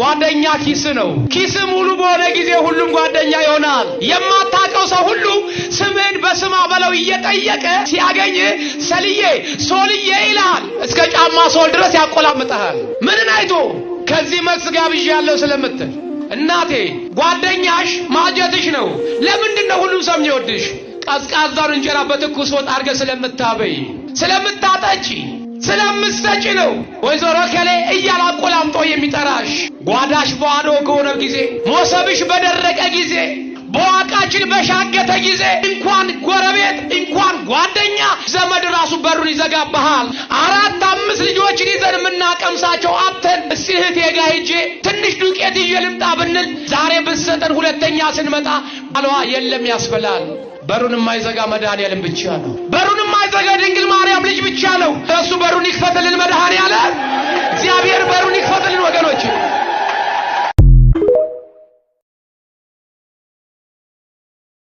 ጓደኛ ኪስ ነው። ኪስ ሙሉ በሆነ ጊዜ ሁሉም ጓደኛ ይሆናል። የማታውቀው ሰው ሁሉ ስምህን በስማ በለው እየጠየቀ ሲያገኝ ሰልዬ ሶልዬ ይልሃል። እስከ ጫማ ሶል ድረስ ያቆላምጠሃል። ምንን አይቶ? ከዚህ መልስ ጋብዣለሁ ስለምትል። እናቴ፣ ጓደኛሽ ማጀትሽ ነው። ለምንድን ነው ሁሉም ሰው የሚወድሽ? ቀዝቃዛውን እንጀራ በትኩስ ወጥ አድርገህ ስለምታበይ፣ ስለምታጠጪ፣ ስለምትሰጪ ነው። ወይዘሮ ከሌ እያለ አቆላምጦ የሚጠራሽ። ጓዳሽ ባዶ ከሆነ ጊዜ፣ ሞሰብሽ በደረቀ ጊዜ፣ በዋቃችን በሻገተ ጊዜ እንኳን ጎረቤት፣ እንኳን ጓደኛ፣ ዘመድ ራሱ በሩን ይዘጋብሃል። 4 5 ልጆችን ይዘን የምናቀምሳቸው አጥተን እስቲ እህቴ ጋ ሄጄ ትንሽ ዱቄት ይዤ ልምጣ ብንል ዛሬ ብትሰጠን ሁለተኛ ስንመጣ ባሏ የለም ያስበላል። በሩን የማይዘጋ መድኃኔዓለም ብቻ ነው። በሩን የማይዘጋ ድንግል ማርያም ልጅ ብቻ ነው። እሱ በሩን ይክፈትልን መድኃኔዓለም። እግዚአብሔር በሩን ይክፈትልን ወገኖች።